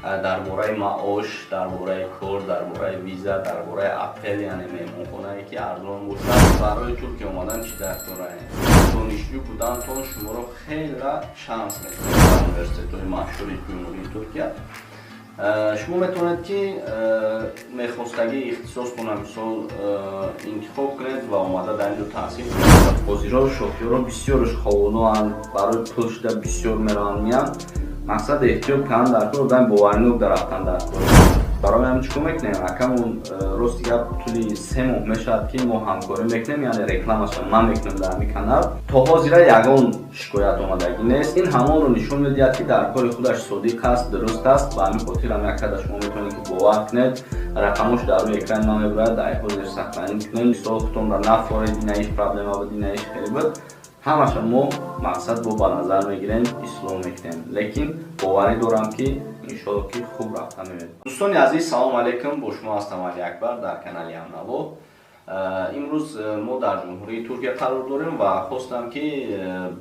Дар бораи маош, дар бораи кор, дар бораи виза, дар бораи отель, яъне меҳмонхонае, ки арзон бошад. Барои Туркия омадан чӣ дар корае? Донишҷӯ будантон шуморо хела шанс медиҳад дар университетҳои машҳури Ҷумҳурии Туркия. Шумо метавонед, ки мехостагии ихтисостона, мисол, интихоб кунед ва омада дар ин ҷо таҳсил кунед. Ҳозиро шофёрро бисёрш ховолуанд, барои пул шуда бисёр мераванд, меянд. Мақсад, эҳтиёт кардан дар кор, одами боваринок дар рафтан дар кор. Барои ҳамин чӣ кор мекунем, акамон? Рости гап, тӯли 3 моҳ мешавад, ки мо ҳамкорӣ мекунем, яъне рекламаша ман мекунем дар ҳамин канал. То ҳозира ягон шикоят омадагӣ нест. Ин ҳамонро нишон медиҳад, ки дар кори худаш содиқ аст, дуруст аст. Ба ҳамин хотир ҳам як када шумо метавонед, ки бовар кунед. Рақамош дар рӯи экрани ман мебурад, дар ҳозир сохранить кунед. Мисол, худтонро нафоред, инаиш проблема буд, инаиш хеле буд. Ҳамаша мо, мақсад, бо ба назар мегирем, ислоҳ мекунем, лекин боварӣ дорам, ки иншолло, ки хуб рафта меояд. Дӯстони азиз, салому алайкум! Бо шумо ҳастам Али Акбар дар канали Ҳамнаво. Имрӯз мо дар Ҷумҳурии Туркия қарор дорем ва хостам, ки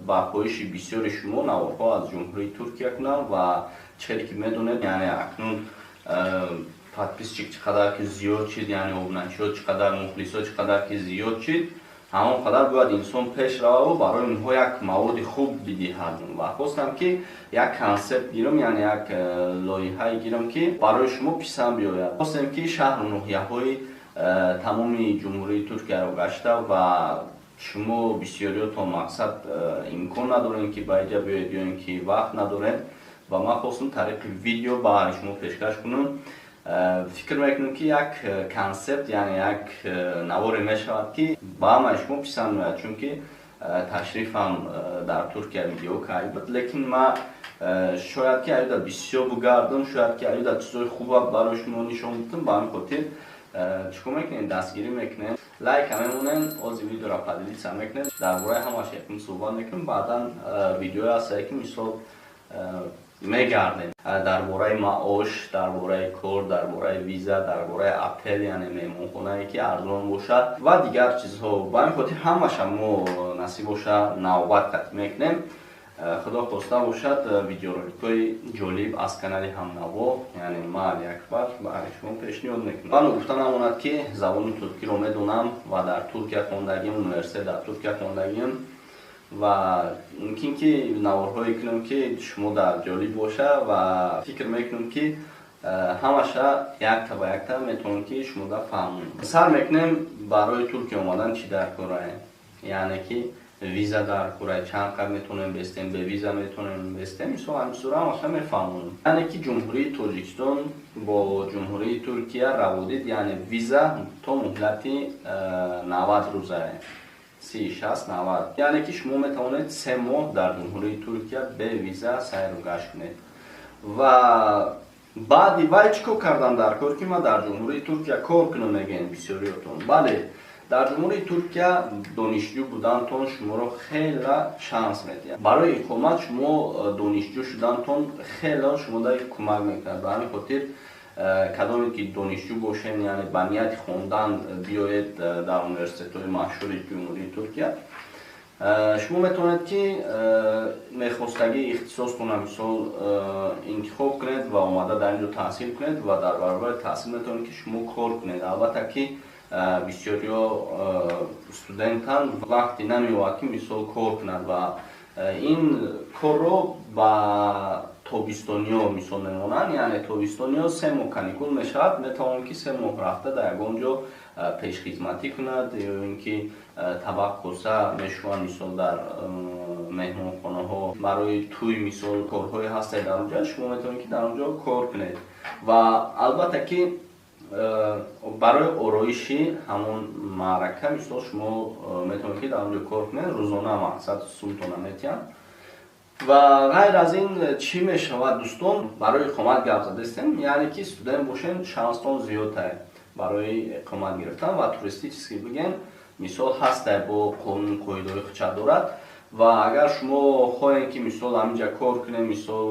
ба хоҳиши бисёри шумо наворҳо аз Ҷумҳурии Туркия кунам. Ва чӣ хеле ки медонед, яъне акнун подписчик чӣ қадар ки зиёд шид, яъне обуначиҳо чӣ қадар, мухлисо чӣ қадар ки зиёд шид, ҳамон қадар бояд инсон пеш рававу барои онҳо як маводи хуб бидиҳад. Ва хостам, ки як концепт гирам, яъне як лоиҳае гирам, ки барои шумо писанд биёяд. Хостем, ки шаҳру ноҳияҳои тамоми Ҷумҳурии Туркияро гашта ва шумо бисёриётон, мақсад, имкон надорем, ки ба иҷа биёед ё ин ки вақт надорем, ва ман хостам тариқи видео ба шумо пешкаш кунам. Фикр мекунам, ки як концепт, яъне як наворе мешавад, ки ба ҳамаи шумо писанд меояд, чунки ташрифам дар Туркия видео карда буд, лекин ман шояд ки аюда бисёр бугардам, шояд ки аюда чизои хуба барои шумо нишон бидам. Ба ҳамин хотир чӣ кор мекунем? Дастгирӣ мекунем, лайка мемонем, ози видеоро поделиться мекунем. Дар бораи ҳамаш якум суҳбат мекунем, баъдан видеое ҳастае, ки, мисол, мегардем дар бораи маош, дар бораи кор, дар бораи виза, дар бораи отель, яъне меҳмонхонае, ки арзон бошад, ва дигар чизҳо. Ба ҳамин хотир ҳамаша мо, насиб боша, навбат қатъ мекунем. Худо хоста бошад, видеороликҳои ҷолиб аз канали Ҳамнаво, яъне ма, Али Акбар, баҳри шумо пешниҳод мекунам. Ва ногуфта намонад, ки забони туркиро медонам ва дар Туркия хондагим, университет дар Туркия хондагим, ва мумкин ки наворҳое кунам, ки шумо дар ҷолиб боша. Ва фикр мекунам, ки ҳамаша якта ба якта метавонам, ки шумо да фаҳмонам. Сар мекунем: барои Туркия омадан чӣ дар корае, яъне ки виза дар корае, чанд қад метавонем бестем, бе виза метавонем бестем, мисол, ҳамин чизро ҳамаша мефаҳмонам. Яъне ки Ҷумҳурии Тоҷикистон бо Ҷумҳурии Туркия раводид, яъне виза, то муҳлати 90 рӯзае, 30, 60, 90, яъне ки шумо метавонед 3 моҳ дар Ҷумҳурии Туркия бе виза сайру гашт кунед. Ва баъди вай чӣ кор кардан дар кор, ки ман дар Ҷумҳурии Туркия кор кунам, мегӯем бисёриётон. Бале, дар Ҷумҳурии Туркия донишҷӯ будантон шуморо хела шанс медиҳад барои иқомат. Шумо донишҷӯ шудантон хело шумода кӯмак мекунад. Ба ҳамин хотир кадоме ки донишҷӯ бошем, яъне ба нияти хондан биёед дар университетҳои машҳури Ҷумҳурии Туркия, шумо метавонед, ки мехостагии ихтисостона, мисол, интихоб кунед ва омада дар ин ҷо таҳсил кунед, ва дар баробари таҳсил метавонед, ки шумо кор кунед. Албатта ки бисёриҳо студентанд, вақте намеёбад, ки, мисол, кор кунад, ва ин корро ба тобистониҳо, мисол, мемонанд. Яъне тобистониҳо 3 моҳ каникул мешавад, метавонад, ки 3 моҳ рафта дар ягон ҷо пешхизматӣ кунад ё ин ки табақ, коса мешӯянд, мисол, дар меҳмонхонаҳо, барои тӯй, мисол, корҳое ҳастед дар он ҷо, шумо метавонед, ки дар он ҷо кор кунед. Ва албатта ки барои ороиши ҳамон маърака, мисол, шумо метавонед, ки дар он ҷо кор кунед, рӯзона, мақсад, сумтона метиҳанд. Ва ғайр аз ин чӣ мешавад, дӯстон? Барои иқомат гап задастем, яъне ки студент бошен, шанстон зиёдтар барои иқомат гирифтан. Ва туристический бигем, мисол, ҳастай, бо қонун қоидаҳои худша дорад. Ва агар шумо хоҳем, ки, мисол, ҳаминҷа кор кунем, мисол,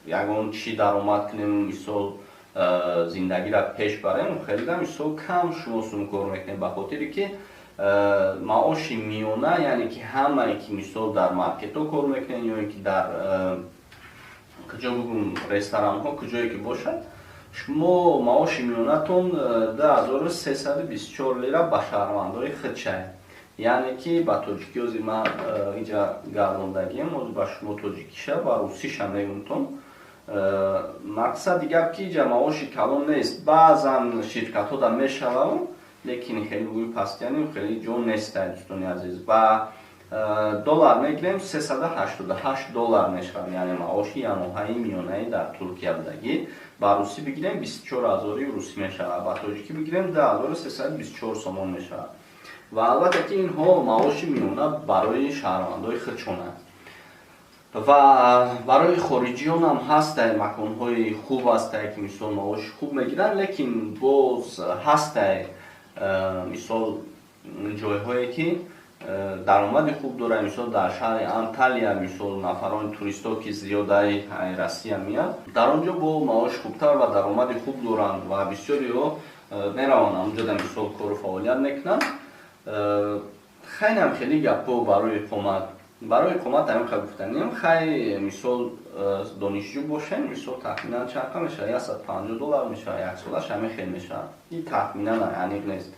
ягон чӣ даромад кунем, мисол, зиндагиро пеш барем, хелида, мисол, кам шумо сум кор мекунед, ба хотире ки маоши миёна, яъне ки ҳамае ки, мисол, дар маркетҳо кор мекунед ё ин ки дар Куҷо бугум, ресторанҳо, куҷое ки бошад, шумо маоши миёнатон 2324 лира ба шаҳрвандои худшай, яъне ки ба тоҷикӣ ози ман инҷа гардондагиам, ози ба шумо тоҷикиша ва русиша мегумтон. Мақсади гап ки инҷа маоши калон нест. Баъзан ширкатҳо да мешавад, лекин хеле бугӯи пастияни хеле ҷо нестай, дӯстони азиз. Ва доллар мегирем, 388 доллар мешавад, яъне маоши ямоҳаи миёнаи дар Туркия будагӣ. Ба русӣ бигирем, 24 ҳазори русӣ мешавад, ба тоҷикӣ бигирем, 2324 сомон мешавад. Ва албатта ки инҳо маоши миёна барои шаҳрвандои худшон аст. Ва барои хориҷиёнам ҳастай, маконҳои хуб ҳастай, ки мисол маоши хуб мегиранд, лекин боз ҳастай, мисол, ҷойҳое ки даромади хуб дорад. Мисол, дар шаҳри Анталия, мисол, нафарони туристҳо ки зиёдаи Россия меяд, дар он ҷо бо маоши хубтар ва даромади хуб доранд ва бисёриҳо мераванд ҳамонҷода, мисол, кору фаъолият мекунанд. Хайнам хеле гапҳо барои иқомат. Барои иқомат ҳамин қа гуфтанем. Хай, мисол, донишҷӯ бошем, мисол, тахминан чанд қа мешавад? 150 доллар мешавад яксолаш, ҳамин хел мешавад. Ин тахминан, аниқ нест.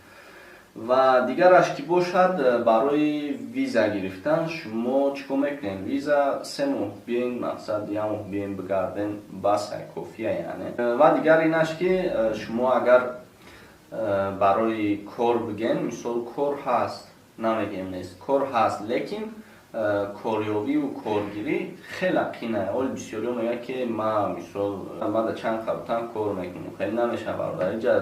Ва дигараш ки бошад, барои виза гирифтан шумо чӣ кор мекунед? Виза 3 моҳ биен, мақсад, як моҳ биен, бигарден, бас, кофия яъне. Ва дигар инаш ки шумо агар барои кор биген, мисол, кор ҳаст, намегем нест, кор ҳаст, лекин корёбиву коргирӣ хеле қина. Оли бисёриҳо мегӯянд ки ма, мисол, ма да чанд қабутан кор мекунам. Хеле намешавад, бародар. Инҷа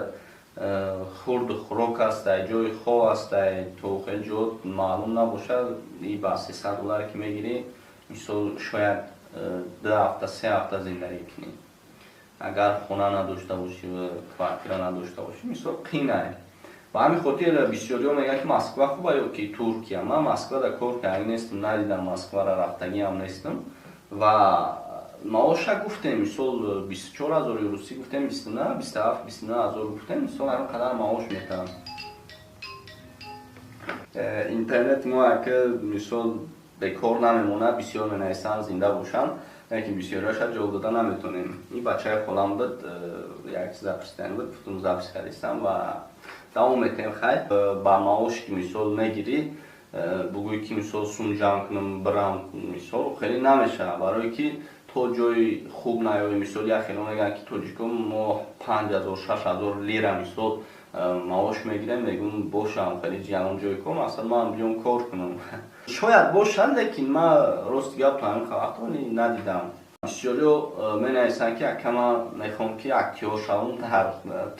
хурду хӯрок ҳастай, ҷои хоб ҳастай, то хеле ҷо маълум набошад. И ба 300 долларе ки мегирӣ, мисол, шояд 2 ҳафта, 3 ҳафта зиндагӣ кунӣ, агар хона надошта бошӣ, квартира надошта бошӣ, мисол, қинае. Ба ҳамин хотир бисёриҳо мегӯянд ки Москва хуба ё ки Туркия. Ман Москвада кор кардагӣ нестам, надидам Москвара, рафтагиам нестам. Ва маоша гуфтем, мисол, 24 ҳазори русӣ гуфтем, 29, 27, 29 ҳазор гуфтем, мисол, ҳамин қадар маош метавам. Интернет мо ака, мисол, бекор намемонад, бисёр менависанд, зинда бошанд, лекин бисёриҳоша ҷавоб дода наметонем. Ин бачаи холам буд, як чиза пурсидани буд, гуфтум, запись кардистам ва давом метаҳем. Хайр, ба маоше ки, мисол, мегирӣ, бугӯй ки, мисол, сум ҷамъ кунам, бирам, мисол, хеле намешавад, барое ки то ҷои хуб наёбӣ. Мисол, як хело мегӯянд ки тоҷикон мо 5000, 6000 лира, мисол, маош мегирем. Мегӯм, бошам хеле ягон ҷои кор, масалан, ман биём кор кунам, шояд бошад, лекин ман, рости гап, то ҳамин вақт надидам. Бисёриҳо менависанд ки ака, ман мехоҳам ки актёр шавам, дар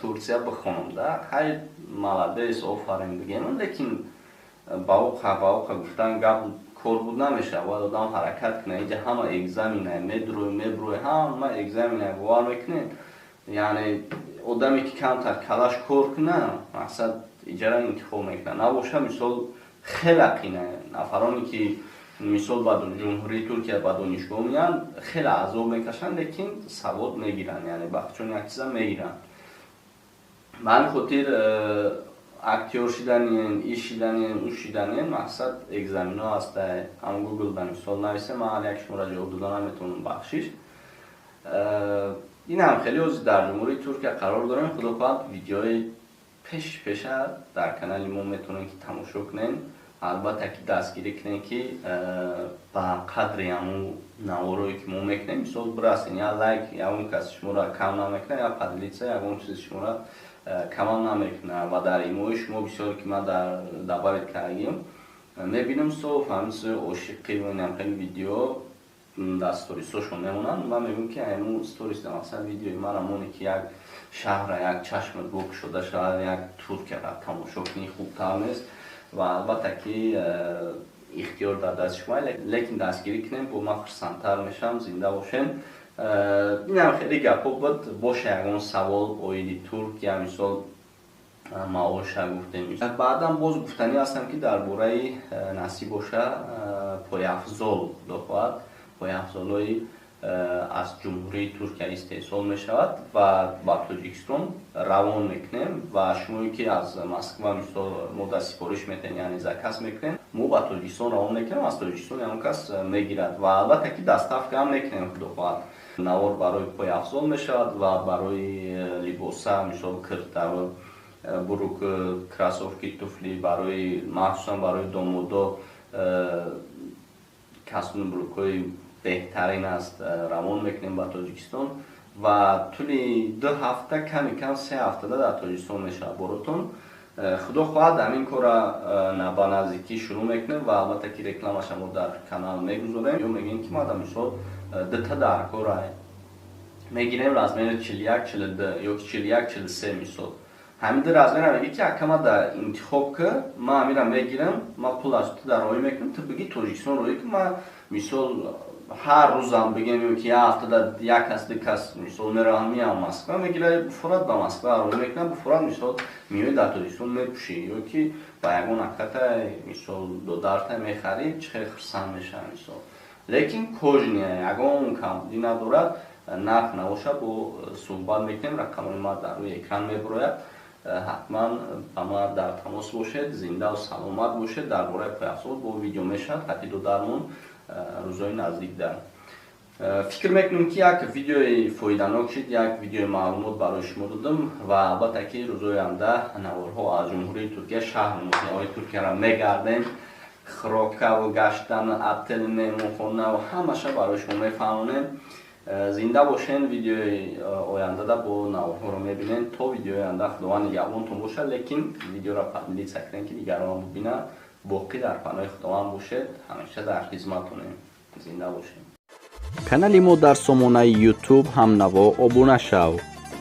Турсия бихонам да. Хай, молодец, офарин бигем, лекин ба ӯ гуфтан гап кор буд намешавад, бояд одам ҳаракат кунад. Инҷа ҳама экзаменай, медурӯй, мебурӯй, ҳама экзаменай, бовар мекунед? Яъне одаме ки камтар калаш кор куна, мақсад, иҷара интихоб мекунад, набоша, мисол, хеле қина. Нафароне ки, мисол, ба Ҷумҳурии Туркия ба донишгоҳ меянд, хеле азоб мекашанд, лекин савод мегиранд, яъне бахчон як чиза мегиранд. Ба ҳамин хотир актёр шиданien, иш шиданien, ӯ шиданien, мақсад, экзамено ҳастай. Ҳам Гугл ба, мисол, нависе, ман ҳар як шуморо ҷавоб дода наметавонам, бахшиш. Инам хеле. Ҳозир дар Ҷумҳурии Туркия қарор дорем. Худо хоҳад, видеои пеш пеша дар канали мо метавонем ки тамошо кунем. Албатта ки дастгирӣ кунем, ки ба қадри ҳамун наворое ки мо мекунем, мисол, бирасен. Я лайк ягон кас шуморо кам намекунад, я поделиться ягон чизи шуморо камам намекунад. Ва дар имои шумо бисёре ки ман дар добавить кардагим, мебинам, соф ҳамин ошиқӣ инам хеле видео дар сторисошон мемонанд. Ман мегӯям ки ҳамун сторис, мақсад, видеои мара моне, ки як шаҳра як чашмат бокушода шавад, як Туркияра тамошо кунӣ, хубтар нест. Ва албатта ки ихтиёр дар дасти шумо, лекин дастгирӣ кунем, бо ман хурсандтар мешавам. Зинда бошем. Инам хеле гапҳо буд. Боша ягон савол оиди Туркия, мисол, маоша гуфтем. Баъдан боз гуфтанӣ ҳастам, ки дар бораи, насиб боша, пойафзол. Худо хоҳад, пойафзолҳои аз Ҷумҳурии Туркия истеҳсол мешавад ва ба Тоҷикистон равон мекунем. Ва шумое ки аз Москва, мисол, мо да сифориш метаҳем, яъне заказ мекунем, мо ба Тоҷикистон равон мекунем, аз Тоҷикистон ягон кас мегирад. Ва албатта ки доставка ҳам мекунем, худо хоҳад. Навор барои пойафзол мешавад ва барои либоса, мисол, киртаву бурук, кроссовки, туфли, барои махсусан барои домодо костюм, брюкҳои беҳтарин аст, равон мекунем ба Тоҷикистон ва тӯли 2 ҳафта, ками кам 3 ҳафтада дар Тоҷикистон мешавад боротон. Худо хоҳад, ҳамин корра ба наздикӣ шурӯъ мекунем ва албатта ки рекламаша мо дар канал мегузорем. Ё мегӯем, ки мада, мисол, дута дар кора мегирем, размери 41, 42 ё 41, 43, мисол, ҳамин ду размера мегӣ, ки акама да интихоб ки, ман ҳамира мегирам, ман пул аз ту дар роҳӣ мекунам, ту бигӣ Тоҷикистон роҳӣ ки, ман, мисол, ҳар рӯзам бигем ё ки як ҳафтада як кас, ду кас, мисол, меравам, меям Москва, мегира, буфурад, ба Москва роҳӣ мекунам, буфурад, мисол, меои, дар Тоҷикистон мепӯшӣ ё ки ба ягон аката, мисол, додарта мехарӣ, чӣ хеле хурсанд мешавам, мисол. Лекин кожаный, ягон камбудӣ надорад. Нарх набошад, бо суҳбат мекунем. Рақамҳои ма дар рӯи экран мебурояд, ҳатман ба ма дар тамос бошед. Зиндаву саломат бошед. Дар бораи пойафзол бо видео мешавад хати додармон рӯзҳои наздик. Дар фикр мекунем, ки як видеои фоиданок шид, як видеои маълумот барои шумо додам ва албатта ки рӯзҳои оянда наворҳо аз Ҷумҳурии Туркия, шаҳру ноҳияҳои Туркияро мегардем, хӯрокаву гаштану отел, меҳмонхонаву ҳамаша барои шумо мефаҳмонем. Зинда бошен, видеои ояндада бо наворҳоро мебинем. То видеои оянда Худованд нигаҳбонтон бошад, лекин видеоро поделиться кунем, ки дигарон бубинанд. Боқӣ дар паноҳи Худованд бошед, ҳамеша дар хизматонем. Зинда бошем. Канали мо дар сомонаи Ютуб «Ҳамнаво» обуна шав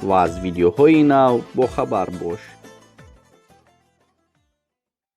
ва аз видеоҳои нав бохабар бош.